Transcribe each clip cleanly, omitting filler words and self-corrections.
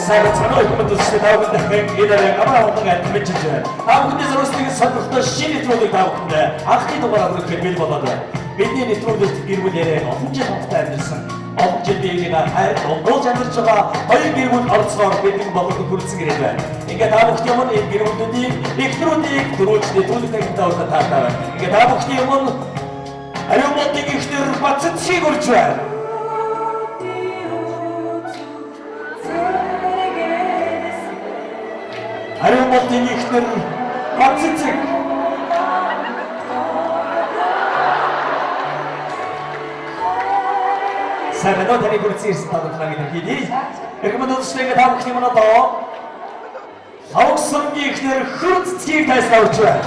Сайн цанаа их мэдүүлсэн та бүхэн дахин энэ оройн амар амгалан альт мэдчилж байна. Та бүхний зориулсан сонирхолтой шинэ нэвтрүүлгийг та бүхэнд анхны дугаараар хүрэхэд бэлэн болоод байна. Бидний нэвтрүүлэгт гэр бүлээрээ олон жил хамтдаа амьдарсан, олон жил биеийнхээ хайр дундуулж амьдарч байгаа хоёр гэр бүл оролцохоор бидний болон хүрэлцэн ирээд байна. Ингээд та бүхний өмнө энэ гэр бүлүүдийн эхнэрүүдийг дөрүүлж нэвтрүүлэг таньдаа урьдаа таатай байна. Ингээд та бүхний өмнө Ариун модын эхнэр Баццгийг урьж байна. Ариун модын эхнэр Баццэг. Сайн байна уу, таны хүрэлцэн ирсэн талархлаа гэдэг хэлье. Эрхэм үзэгчдээ, та бүхний өмнө одоо Лавгсангийн эхнэр Хөр цэцгийг тайснаа урьж байна.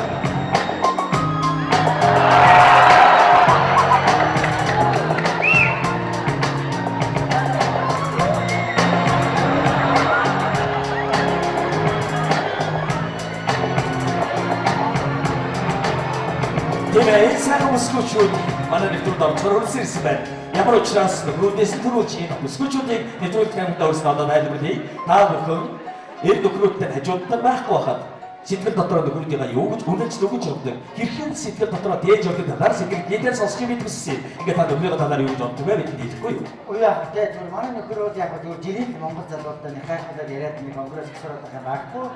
Тийм ээ, энэ сайхан бүсгүүчүүд манай нэвтрүүлд оролцохоор хүрэлцэн ирсэн байна. Ямар учраас нөхрүүдээс нь түрүүлж энэ бүсгүүчүүдийг нэвтрүүлэгт хамтдаа өрсөн одоо тайлбарлая. Та бүхэн эр нөхрүүдтэй хажуудтай байхгүй байхад сэтгэл дотроо нөхрүүдийнхээ юу гэж үнэлж дүгнж явдаг, хэрхэн сэтгэл дотроо дээж явдаг талаар сэтгэл нийтээр сонсох юм бидгсэн. Ингээд та нөхрийнхээ талаар юу гэж боддог вэ? Бид хэлэхгүй юу? Уу, яг тэ зүгээр манай нөхөр бол яг зүгээр жирийн Монгол залуудаа нэг хайхлаад яриад нэг өнгөрөөс гисраад байгаа юм байхгүй.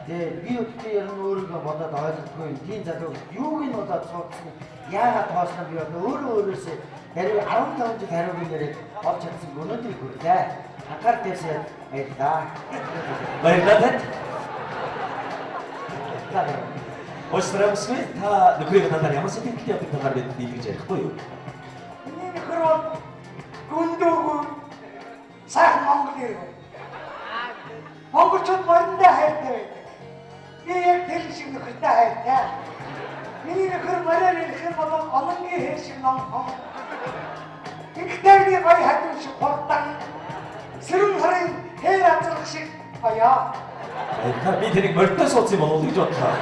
Тэгээ би өдөртөө ер нь өөрийгөө бодоод ойлгохгүй юм. Тийм залуу юуг нь болоод суудсан, яагаад тоосноо би бол өөрөө өөрөөсөө хариу 15 жил хариуг нэрээд олж чадсан өнөөдрийг хүрлээ. Анхаар тавьсан, баярлалаа. Баярлалаа танд. За. Уучлаарай, бүсгүй, та нөхрийнхээ талаар ямар сэтгэлтэй явдаг талаар бид нийлгэж ярихгүй юу? Миний нөхөр бол гүндөөгүй сайхан монгол иргэн. Монголчууд мориндоо хайртай байдаг. Би яг тэр шиг нөхөртэй хайртай. Миний нөхөр мориор ирэх юм бол ононгийн хэр шиг номхон. Инхтайвны гоё хадив шиг хурдан. Сэрэн хорын хээр азрах шиг баяа. Баярлалаа. Би тэрийг морьтой суудсан юм болов уу гэж бодлоо.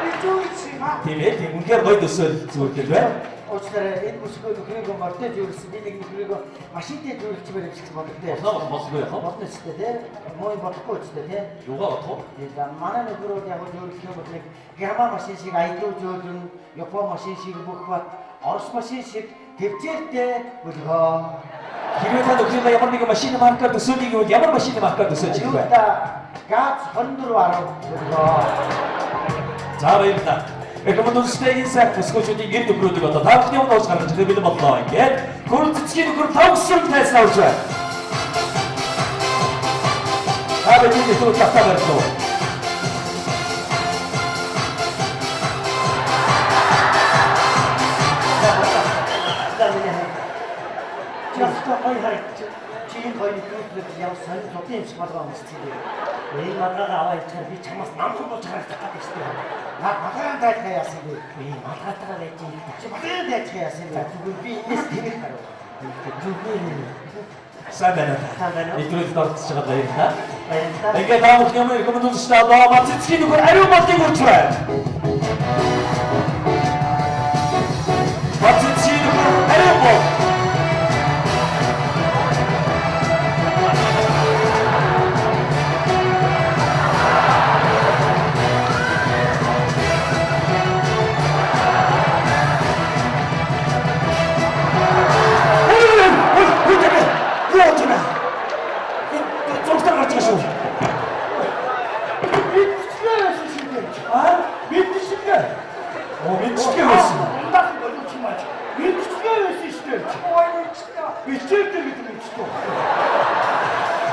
Би зүүрсэн юм аа. Тийм ээ, тийм, үнэхээр гоё төсөөл зүгээр байна. Уучлаарай, энэ бүсгүй нөхрийгөө морьтой зүйрлсэн, би нэг нөхрийгөө машинтай зүйрлчмээр юм шиг бодогдсон. Болно, болсгүй яах вэ? Болно ч тий. Муу юм бодохгүй ч тий. Юугаа бодох вэ? Тэгээд манай нөхөр бол яг зөөлөх юм бол нэг герман машин шиг аялал зөөлрөн, Япон машин шиг бүх бат, Орос машин шиг төвчээртэй бөлгөө. Хэрвээ та нөхрийнхээ ямар нэгэн машины маркаар төсөөлөе гэвэл ямар машины маркаар төсөөлж Юу вэ? та ГАЗ 24 10 бөлгөө. За, баярлалаа. Эрхэм үзэгчдээ, энэ сайхан бүсгүүчүүдийн гэр нөхрүүдийг одоо та бүхний өмнө ууж гаргаж ирэх бэлэн боллоо. Ингээд хөрөл цэцгийн нөхөр Лавгсан тайснаа урьж байна. Та бидний нэвтрүүлэг тавтаа барилаа. За, миний хаа. Чи өстө гоё харагдчих. Чи энэ гоё нөхрүүд ямар сонин зодын юм шиг малгай өмссөн юм. Энэ малгайгаа аваа явчихаар би чамаас намхан болж харагдах гэдэг шүү дээ. Наа, малгайг тайлахаа яасан бэ? Би малгайтайгаа байж юм. Чи малгайг тайлахаа яасан бэ? Зүгээр би энэс тэнэх гарав. Зүгээр. Сайн байна уу? Сайн байна уу? Нэвтрүүлэгт оролцож байгаад баярлалаа. Баярлалаа. Ингээд та бүхний өмнө эрхэм үзэгчдээ одоо Бат цэцгийн нөхөр Ариун болдыг урьж байна. Бат цэцгийн нөхөр Ариун бол. Ой, ой, ой, юу болж байна? Энэ зургатаар гарч байгаа шүү. Мэдчихлээ байсан шиг дээ. Аа? Мэдчихлээ. Оо, мэдчихлээ байсан. Ундаас боловч юм аа. Мэдчихлээ байсан шүү дээ. Ой, мэдчихлээ. Бичээдээ гэдэг мэдчихлээ.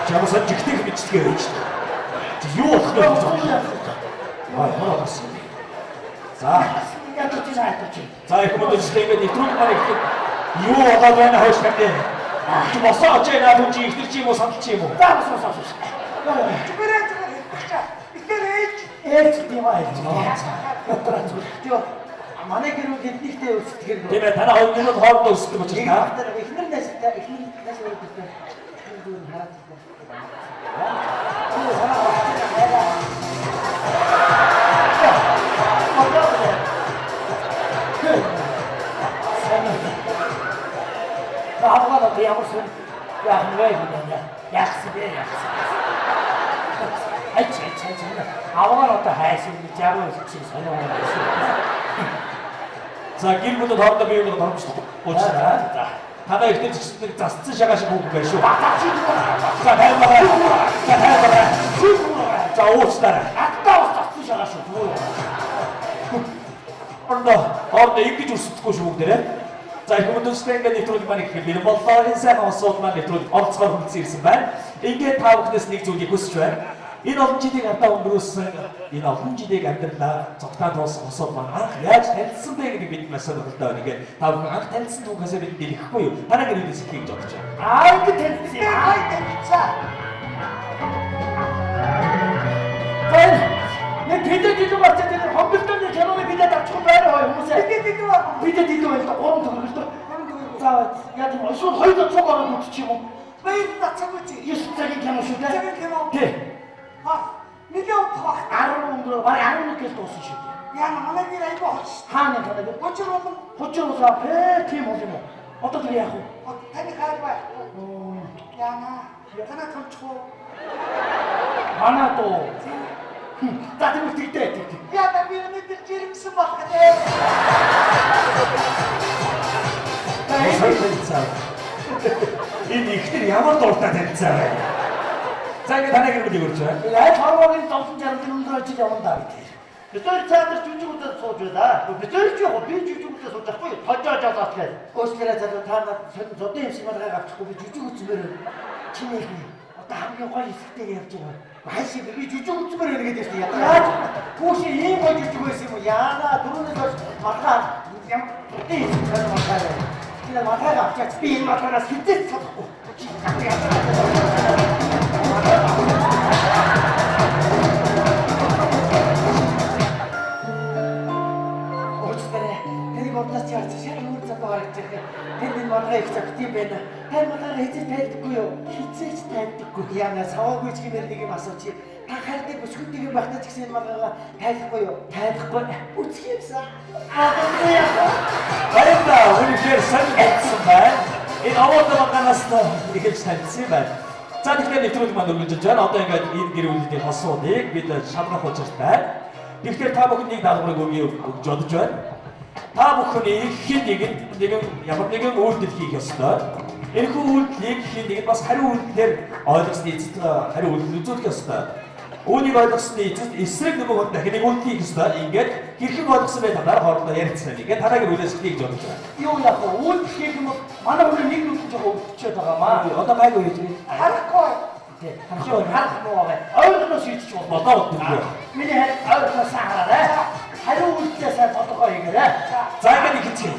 Чамсаа жигтэй мэдчихлээ байж. Чи юу болох вэ гэж бодлоо. Аа, ямар болсон юм бэ? За, Ядаж чи ядаж чи. За, их мөдөжтэй, ингээд нэвтрүүлэг маань ихэд юу болоод байна хойш тавьдэ. Чи босоо очоо, наа чи ихтер чи юм уу, сандал чи юм уу? За, босоо, босоо. Зүгээр зүгээр хэлчихэ. Битэр ээж Ээлж тийм аа, ээлж. Дотроо зүгээр. Тэгээ манай гэр бүл хэднийхтэй өсөлтгэр. Тийм ээ, танай хоёр гэр бүл хоорондоо өсөлтөг учраас Нэг та. хатар эхнэр настай, эхнэр нас өргөдөлтэй. Энэ зүгээр хараад байна. Юу санаа багтаа хайраа. Болоо. Сайн. Авгаа ямар сүн яах вэ гэнэ. Яахсан бэ, яахсан. Айч айч айч. Авгаар одоо хайсан 60 шиг сонио байсан. За гэр бүлүүд хоорондоо бие биенээ доромжлох уучлаарай. За. Танай ихтэй згсдэг засцсан шагаа шиг хүүхэн байна шүү. За таймараа. За таймараа. За уучлаарай. Надтай бас засцсан шагаа шүү. Хоорондоо ингэж өрсөлдөхгүй шүү бүгдээрээ. За их хүмүүстээ ингээд нэвтрүүлэг маань их бэлэн боллоо. Энэ сайхан усууд маань нэвтрүүлэг оролцохоор хүрэлцэн ирсэн байна. Ингээд та бүхнээс нэг зүйлийг хүсэж байна. Энэ олон жилийн ардаа өнгөрөөсөн энэ олон жилийн амьдралаа цогтаа туулсан хосууд маань анх яаж танилцсан бэ гэдэг бид маш сонирхолтой байна. Ингээд та бүхэн анх танилцсан түүхээсээ бид дэлгэхгүй юу? Танай гэрээс эхлэе гэж бодож байна. Аа ингэ танилцсан. Би гоё танилцсан. Тэр нэг тэдэд илүү гарч тэр хомболтойн киноны билет авчих юм байна хой хүмүүсээ. Тэдэд илүү байна. Бидэд илүү байна л 3 төгрөг л дөө. За яа тийм шууд хоёр цуг ороод үзчих юм уу? Баяр татсаагүй чи. 9 цагийн кино шүү дээ. Цагийн кино. Тий. Ха. Нилээ удах баг. 10 өнгөрөө баг 11 гэл дууссан шүү дээ. Яа манай гэр айгүй хол шүү. Хаана кино вэ? Хужир болон Хужир улаа пэ тийм бол юм уу? Одоо тэр яах вэ? Таны хайр байхгүй. Яна. Танаа томчих уу? Манай дуу. За тэгвэл тэгдэ тэг тэг. Яна би өнөөдөр жирэмсэн болох нэ. Энэ ихтер ямар дуртай танилцаа вэ? За ингээд танай гэр бүлийг урьж байна. Аль хорвоогийн зовлон жаргалын өндөр ажил явна даа бид. Бид хоёр театр жүжиг үзээд сууж байлаа. Бид хоёр ч яг би жүжиг үзээд сууж байхгүй. Тожоо жолоот гэж. Уучлаарай залуу та надад сонин зодын юм шиг малгай авчихгүй би жүжиг үзмээр байна. Чиний их одоо хамгийн гоё хэсэгтээ явж байгаа. Хайшаа би жүжиг үзмээр байна гэдэг чинь яаж түүш ийм гоё жүжиг байсан юм уу? Яана түрүүнээс хойш малгай ям зодын юм шиг малгай байна. Тэр малгайг авчаач би энэ малгайнаас хизээч чадахгүй. Чи уучлаарай. Тэнийг бодлоос чи харж шал өөр залуу харагдаж байна. Тэнд энэ малгай их зөгт юм байна. Та малгайг хизээж тайлдаггүй юу? Хизээж тайлдаггүй. Яна саваагүй ч гэмээр нэг юм асууч. Та хайртай бүсгүйтэй юм байхдаа ч гэсэн энэ малгайгаа тайлахгүй юу? Тайлахгүй. Үцх юмсан. Магадгүй яах вэ? Баярлалаа. Үнэхээр сонир болсон байна. Энэ овоод малгайнаас эхэлж танилцсан юм байна. За тэгэхээр нэвтрүүлэг маань үргэлжилж байна. Одоо ингээд энэ гэр бүлийн хосуудыг бид шалгах учиртай байна. Тэгэхээр та бүхэн нэг даалгаврыг өгье гэж бодож байна. Та бүхний хэн нэгэн ямар нэгэн үйлдэл хийх ёстой. Энэхүү үйлдэлийг хэн нэгэн бас хариу үйлдэлээр ойлгосны эцэст хариу үйлдэл үзүүлэх ёстой. Үүнийг ойлгосны эцэст эсрэг нөгөө хүн дахин нэг үйлдэл хийх ёстой. Ингээд хэрхэн ойлгосон бэ талаар хоорондоо ярилцсан. Ингээд танай гэр бүлээс эхлэе гэж бодож байна. Юу яах вэ? Үйлдэл хийх юм бол манай хүний нэг нүдэн жоохон өвдчихэд байгаа маа. Одоо гайгүй хийж байна. Харахгүй. Тий. Харахгүй харах муу байгаа. Ойлгоно шийдчих болно. Одоо боддог. Миний харин ойлгоно сайн хараарай. Хариу үйлдэлээ сайн тодорхой хийгээрэй. За ингээд эхэлцгээе.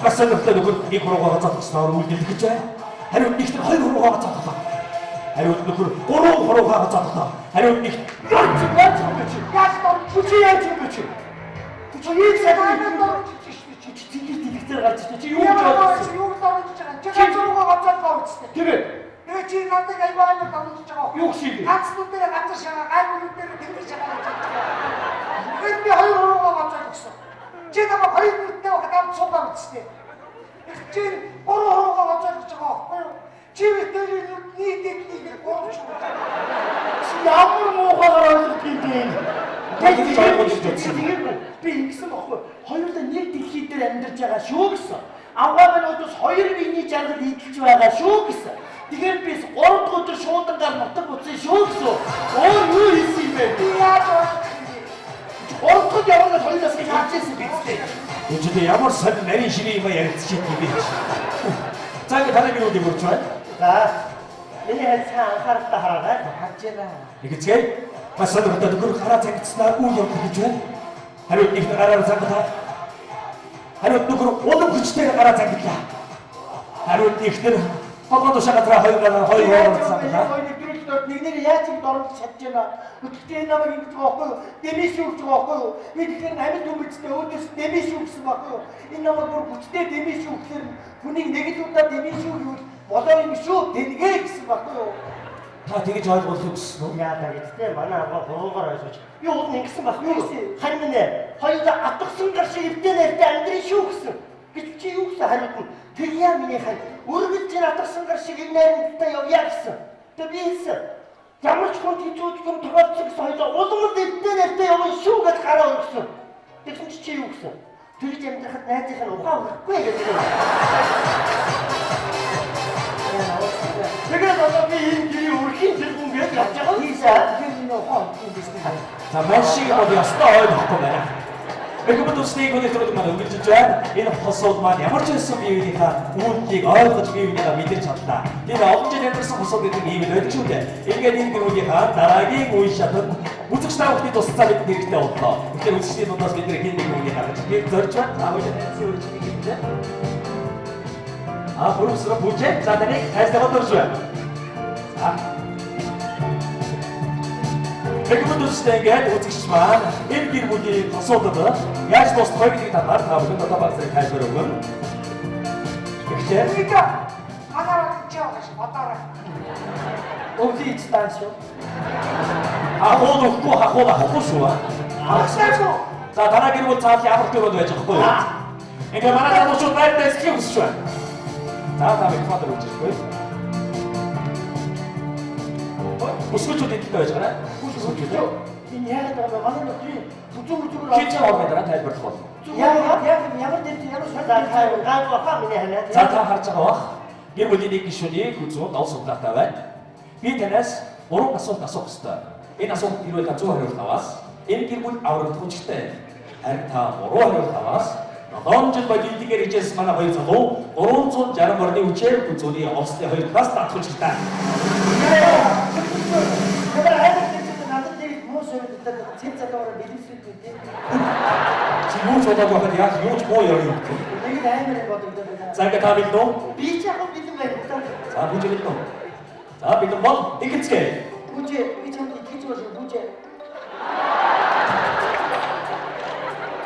Бас сонирхолтой нөхөр нэг хуруугаа гоцоодсноор үйлдэл гэж байна. Хариу нэгт хоёр хуруугаа гоцоодлоо. Хариу нөхөр гурван хуруугаа гоцоодлоо. Хариу нэгт Яаж яаж юм бэ чи? Яаж дурж Чи яаж юм бэ чи? Чи ийм сайн Яаж дурж шүү дээ. чи цэнгэр дэлгэцээр гарч ирсэн. Чи юу гэж Юу бодсон? юу дурж байгаа? Чи ганц руугаа гоцоод байгаа үстэй. Тэгээд Тэгээ чи надад айгүй амар дурж байгаа. юу гэсэн юм? Ганц нүд дээр ганц шагаа, гай нүд дээр тэнгэр шагаа гэж бодож байгаа. Тэгэхээр би хоёр хуруугаа гоцоод өгсөн. Чи намайг хоёр нүдтэй байхад амт суугаа үстэй. Чи гурван хуруугаа гоцоод гэж байгаа байхгүй юу? Чи битэрийн нүд нийт нийт гурван шуу. Чи ямар муухайгаар ойлгох юм бэ? Тэгж ойлгож гэж бодсон. Тэгээгүй. Би ингэсэн байхгүй. Хоёулаа нэг дэлхий дээр амьдарч байгаа шүү гэсэн. Авгаа минь өдөөс хоёр биений жаргал эдэлж байгаа шүү гэсэн. Тэгэхээр би 3 дахь өдөр шуудангаар нутаг утсан шүү гэсэн. Өөр юу хийсэн юм бэ? Би яаж ойлгох юм бэ? 3 дахь яваад хоёулаас гэж харж ирсэн биз дээ. Энэ ч ямар сонир нарийн ширээ юм ярилцчих юм бэ. За ингээд танай гэр бүлийг урьж байна. За. Миний хэл сайн анхааралтай хараарай. Харж байна. Эхэлцгээе. Бас сонирхолтой нөхөр гараа цангицснаар үйл явдал гэж байна. Хариу нэгт гараар цангалаа. Хариу нөхөр улам хүчтэйгээр гараа цангалаа. Хариу нэгтэр толгой тушаа газраа хоёр гараа хоёр хоёр цангалаа. Хоёр нэвтрүүлэлт нэгнээр яаж юм дормж чадж байна. Өдөртөө энэ намайг ингэж байгаа байхгүй юу? Дэмий шүү гэж байгаа байхгүй юу? Би тэгэхээр амьд өмчтэй өөдөөс дэмий шүү гэсэн байхгүй юу? Энэ намайг бүр хүчтэй дэмий шүү гэхээр хүнийг нэг л удаа дэмий шүү гэвэл болоо юм шүү дэнгээ гэсэн байхгүй юу? Та тэгж ойлгох гэсэн үү? Яа та гэдтэй манай авгаа хуруугаар ойлгож. Би уул нь ингэсэн байхгүй юу? Юу? Харин минь хоёулаа атгсан гар шиг эвдээ нэртэй амьдрын шүү гэсэн. Гэж чи юу гэсэн хариуд нь тэр яа миний хань өргөлж ир атгсан гар шиг энэ найрамдтай явъя гэсэн. Тэгээ би хэлсэн. Ямар ч хүн хэцүү юм тохиолдсон гэсэн хоёлоо улам л эднээ нэртэй явна шүү гэж гараа өргөсөн. Тэгсэн чи юу гэсэн? Тэгж амьдрахад найзынх нь ухаан өрөхгүй гэж. Тэгээд одоо би энэ гэрийн өрхийн тэргүүн гэж явж байгаа. Тийшээ. Тэгэхээр энэ ухаан өрөхгүй юм биш үү? За маш шиг бол ёстой ойлгохгүй байна. Эрхэм төсний өнөөдөр маань өнгөрч байна. Энэ хосууд маань ямар ч байсан бие биенийхээ үйлдэлийг ойлгож бие биенийхээ мэдэрч чадлаа. Тэр олон жил амьдарсан хосууд гэдэг ийм л байдаг шүү дээ. Ингээд энэ гэрүүлийнхаа дараагийн үе шатанд үзэгч та бүхний туслалцаа бид хэрэгтэй боллоо. Тэгэхээр үзэгчдийн дундаас бид хэн нэг үнийг гаргаж би зорж байна. Та бүхэн таньсан үржих гэдэг. А профессор Бүжээ за таныг тайлбарлаж дурж байна. За Эрхэм төстэй ингээд үзэгч маань энэ гэр бүлийн тосуудад яаж дуусах вэ гэдгийг талаар та бүхэн одоо баг зэрэг тайлбар өгнө. Тэгэхээр Нэг манаар чи байгаа шүү. Одоорой. Өвлийн ич таан шүү. хахуул өгөхгүй хахуул авахгүй шүү. Авахгүй. За дараа гэр бүл цаал ямар төгөөд байж байгаа хгүй юу? Ингээ манай залуучууд байртай эсхийг хүсэж байна. За та микрофон дээр үжихгүй. Өсгөчүүд эдэлтэй байж байгаа. Өсгөчүүд. Энэ яагаад байгаа юм бэ? Манай нөхрийн хүзүү хүзүүгээр Хин ч орны дараа тайлбарлах болно. Яг яг ямар дээр ямар За та гайгүй хаа миний ханаа. За та харж байгаа бах. Гэр бүлийн нэг гишүүний хүзүү дол судлаатай байна. Би танаас гурван асуулт асуух ёстой. Энэ асуулт хэрвээ та зөв хариулт аваас энэ гэр бүл аврагдах хүчтэй. Харин та буруу хариулт аваас 7 жил бодитгээр хичээсэн манай хоёр залуу 360 морины хүчээр хүзүүний овслын хоёр талаас татах хүчтэй. Тэр аймаг дээр надад нэг муу суурьдаад цэв залуугаар бэлэвсүүд үү. Чи юу ч болоогүй байхад яг юу ч муу юм юм. Нэг л аймаг юм бодогдоод байна. За ингээ та бэлдэн үү? Би ч яг бэлэн байна. За бүжиг бэлдэн үү? За бэлэн бол эхэлцгээе. Бүжээ би чамд итгэж байна шүү бүжээ.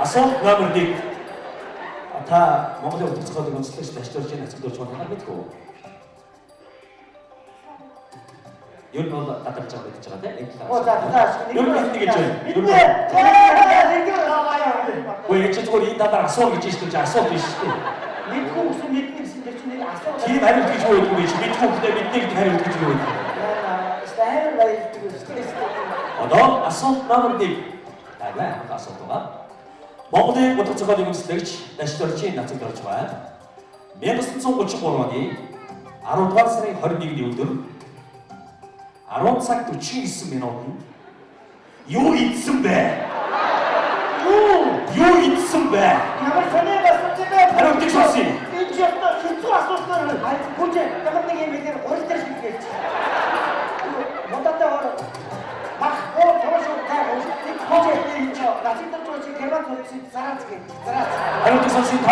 Асуулт номер 1. Та Монголын утга зохиолыг онцлогч дашдуулж нацгдуулж байгаа мэдгүй үү? Ер нь бол гадарч байгаа гэж байгаа тийм нэг Оо за талаас. за. Ер нь нэг гэж байна. Ер нь Мэднэ. Үгүй энэ чи зүгээр энэ талаар асуу гэж шүү дээ. Асуулт биш шүү дээ. Мэдгүй гэсэн мэднэ гэсэн тэр чинь нэг асуулт. Тийм хариулт гэж юу гэдэг вэ? Мэдгүй гэдэг мэднэ гэдэг хариулт гэж юу гэдэг вэ? Яа, амар баярлдаг шүү дээ. Одоо асуулт номер 1. Тайван асуулт байгаа. Монголын утга зохиолын үндэслэгч Дашдоржийн нацагдорж байна. 1933 оны 10 дугаар сарын 21-ний өдөр 10 цаг 49 минутанд юу идсэн бэ? Юу идсэн бэ? Ямар сони асуулт юм бэ? Хариултыг сонсъё. Энэ ч ёстой хэцүү асуулт байна. Бүжээ ямар нэг юм хэлээр гурил дээр шийдэж. Мундаатай ор бах гоо тоош та нэг бүжээ энэ ч нацагдорж чи герман төлсөн зараац гэж. Зараац. Хариултыг сонсъё. 5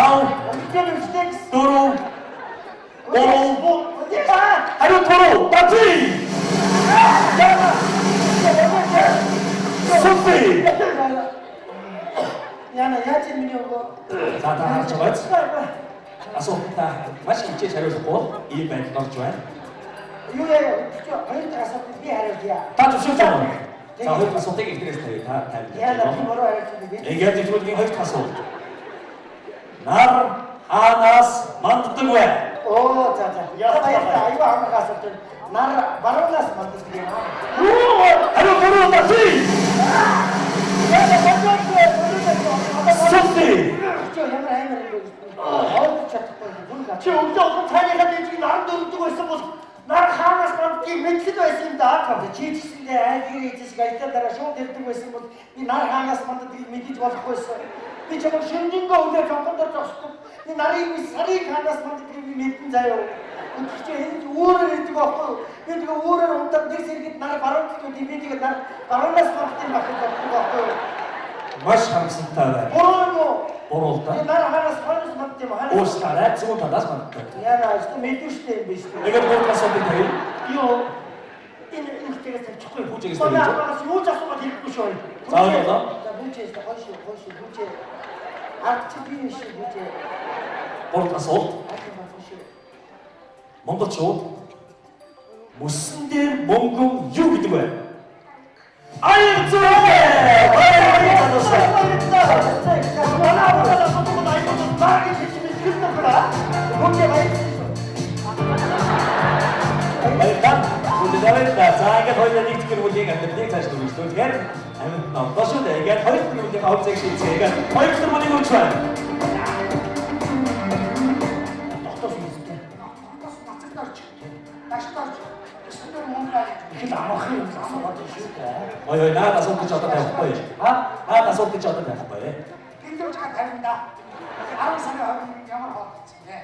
Үнэхээр үнэтэй. 4 3 хариулт 3 Баци! Софи! Яна яаж миний өгөө? За та харж байгаа биз? Асуултаа маш хичээж хариулахгүй бол ийм байдалд орж байна. Юу яа? Чи хоёр дахь асуултыг би хариулъя. Та зөвшөөрч байна уу? За хоёр дахь асуултыг эхнэрээс тавья. Та Яна би тавья. буруу хариулсан би. Ингээд нэвтрүүлгийн хоёр дахь асуулт. Нар хаанаас манддаг вэ? Оо за за. Яа, Баярлалаа. Аюу амархан асуулт. Нар баруунаас манддаг юм аа. Юу? Хариу буруу баци! Яна бодоод Софи! Чи ямар амар юм бэ? Хоолж чадахгүй юм бүр Чи өглөө улам цааныхаа дээжийг наран дөрөвдөг байсан бол нар хаанаас мандгийг мэдлэг байсан юм да. Чи ч гэсэндээ айлгэр хийж шиг аялал дараа шууд ирдэг байсан бол би нар хаанаас манддгийг мэдэж болохгүй байсан. Би чамайг шөнөжингөө өглөө жонхон дээр зогсдог. Би нарыг би сарыг хаанаас манддгийг би мэдэн заяа. Өдөр чи энэ ч өөрөөр ирдэг байхгүй юу? Би тэгээ өөрөөр унтаад нэг сэргэд нар баруун талд би тэгээ нар баруунаас манддаг байх гэж боддог байхгүй юу? Маш харамсалтай байна. Буруу юм уу? Буруу л Би да. нар хаанаас хойноос манддаг юм хаанаас? Уушлаарай зүүн талаас манддаг. Яна өстө мэдэн штэ юм биш үү? Ингээд гурав дахь асуултыг тавья. Юу? Энэ эмэгтэйгээс тавьчихгүй. Пүүжээс Манай тавьж. амаас юу ч асуугаад хэрэггүй шүү. За ойлголоо. За бүжээс хойш хойш бүжээ. Ард чи би биш бүжээ. Гурав дахь асуулт. Ард ба бүжээ. Монголчууд мөсөн дээр мөнгөн юу гэдэг вэ? Аяг зүрхээ! Манай амаас асуугаад аюул баг гэж хэлсэн мэтгэл нөхөр. Бүжээ баярлалаа. Баярлалаа. Бүжээ. Баярлалаа. За ингээд хоёулаа нэг гэр бүлийн амьдралыг цааш үргэлжлүүлэхээр амьд номлоо шүү дээ. Ингээд хоёр гэр бүлийн хувь цаг шийдсэн. Ингээд хоёр гэр бүлийн өгч байна. Тогтоос юмстэй. Тогтоос нацагт орж. Дашд орж. Өсгөндөр мөнгө авч. Их л амархан юм асуугаад байна шүү дээ. Ой ой наад асуулт гэж одоо тавихгүй. А? Наад асуулт гэж одоо тавихгүй. Тэндүүж га тавина да. 10 сарын 21 ямар хоол хийсэн бэ?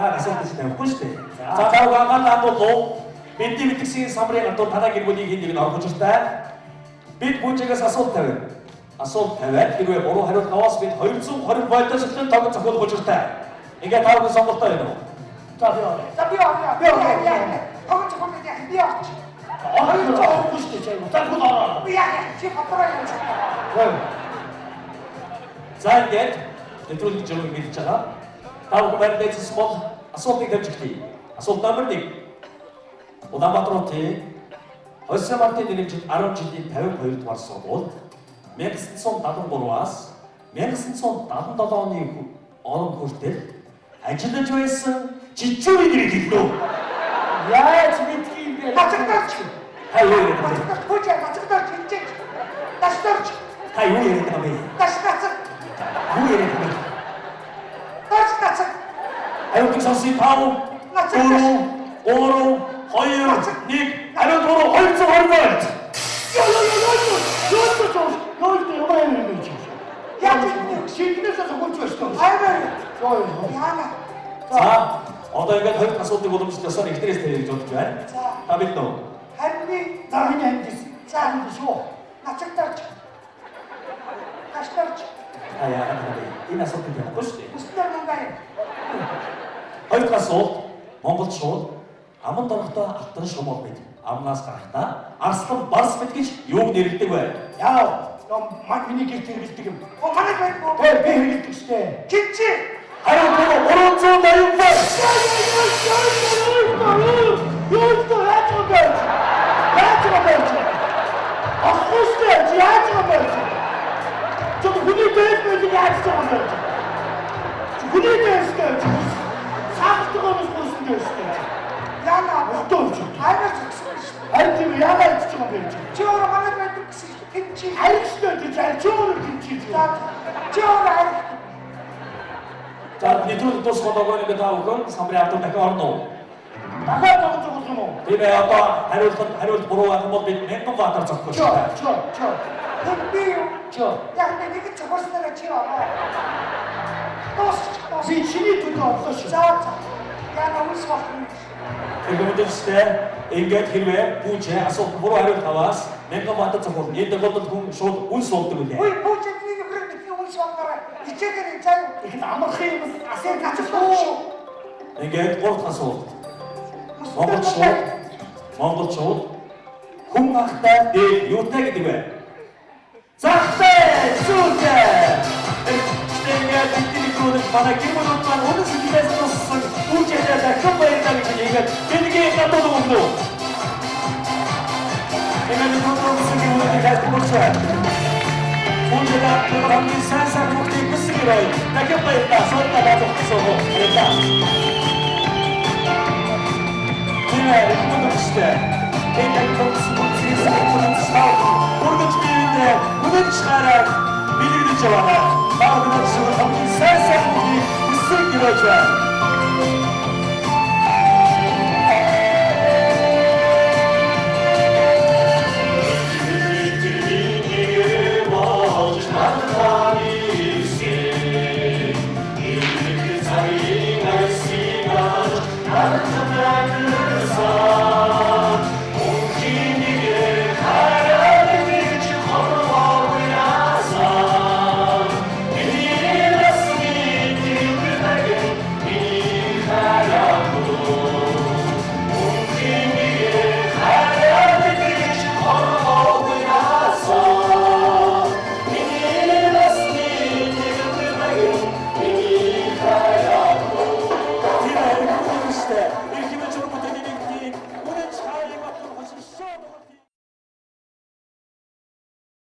Наад асуулт гэж тавихгүй шүү дээ. За та бүхэн анхаарлаа хандуулав. Бидний бэлтгэсэн самрын ардууд танай гэр бүлийн хин нэг нь орох учиртай. Бид бүжигээс асуулт тавина. Асуулт тавиад хэрвээ буруу хариулт аваас бид 220 вольтоос эхлэн тогон зохиолох учиртай. Ингээд та бүхэн сонголтоо байна уу? За би орё. За би орё. Би орё. Яа. Тогон зохиол яа би орч. Орё орохгүй шүү дээ. За тэгвэл ороо. Би яа чи бодроо юм чадаа. За ингээд нэвтрүүлгийн журмыг мэдж байгаа. Та бүхэн байранд эзэлсэн бол асуултыг тавьж эхлэе. Асуулт номер 1. Улаанбаатар хотын Хосе Мартин нэрэмжит 10 жилийн 52 дугаар сургуульд 1973-аас 1977 оны он хүртэл ажиллаж байсан жижүүрийн нэрийг хэлнэ үү? Яаж мэдх юм бэ? Нацагт орч. Та юу яриад байгаа юм бэ? Нацагт орч. Хөөж нацагт орч хинжээж. Дашд орч. Та юу яриад байгаа юм бэ? Даш нацаг. Юу яриад байгаа юм бэ? Даш нацаг. Хариултыг сонсъё. 5 4 3 2 1 хариулт 220 вольт. Йоо йоо йоо йоо. Йоо йоо йоо йоо юм юм чи. Яаж юм? Шийднээсээ зохиолж байна шүү дээ. Аймаар. Йоо йоо. Яана. За одоо ингээд хоёр дахь асуултыг уламжлал ёсоор эхнэрээс тавья гэж бодож байна. За. Та бид нөө. Харин би За миний амьд ирсэн. За. шүү. нацагт орч. Дашд орч. Та яагаад юм бэ? Энэ асуултыг тавихгүй шүү дээ. Өснөр мөнгө аяа. Хоёр дахь асуулт монголчууд аманд орохдоо алтан шумал мэд амнаас гарахдаа арслан барс мэд гэж юуг нэрлэдэг вэ? Яа. Мань миний гэрт хэрэгэлдэг юм. Оо манай байдгүй. Тэ би хэрэгэлдэг штэ. Хинчи. Хариулт 380 вольт. Юу юу яаж юм бэ? Яаж юм бэ? Ахгүй штэ яаж юм бэ? Чи хүний дээс мэл яаж юм бэ? Чи хүний дээс гэж саагтгаа бас гүйсэн дээс гэж. Яана. Өтөө чи. Аймаар зогсон шүү. Харин тийм яагаад ч юм бэ? Чи өөрөө манай байдаг гэсэн шүү. Хинчи. Харин штэ чи харин чи өөрөө тийм чи. За чи өөрөө харин. За нэвтрүүлэг дуусах болоогоо ингээд та бүхэн самрын ардууд дахин орно уу? Дахиад тоглож байгаа юм уу? Тийм ээ одоо хариултанд хариулт буруу байх юм бол бид 1000 баатар зогсох Чо шүү. чо чо Тэг би юу? чо. Яг нэг зохиоснороо чи ороо. Дуусч дуусч. Би чиний төлөө орлоо шүү. За за. Яана үнс болох юм. Тэрхэмдэлстэй ингээд хэрвээ түүчээ асуулт буруу хариулт аваас 1000 баатар зохиол. Энэ тохиолдолд хүн шууд үн суулдаг үлээ. Үй пүүч миний нөхөр бидний үнс болохоор хичээгээр заа юу? Их л амархан юм Асуу нацагт шүү. Ингээд гурав дахь асуулт. Монголчууд монголчууд хүн ахтай дээр юутай гэдэг вэ? Захтай, зүйтэй. Ингээд бидний нэвтрүүлэг манай гэр бүлүүд маань үнэн сэтгэлээс туссан түүчээ дахин баярлалаа гэж ингээд бидний гадуур өгнө. Ингээд нэвтрүүлэг гэр бүлүүдийг хайр хүрч байна. Түүчээ хамгийн сайн сайн хүүхдийг хүссэн гэрээ. Дахин баярлалаа. Суултаа баазах баярлалаа. Тийм ээ, хүмүүстээ. Энэ яг төгс бүтцээс хүмүүстээ үргэлж биендээ үнэн чараад бэлэглэж яваа. Баавгнаад шиг хамгийн сайн сайн хүүхдийг хүссэн гэрээж байна. Тийм ээ, хүмүүстээ.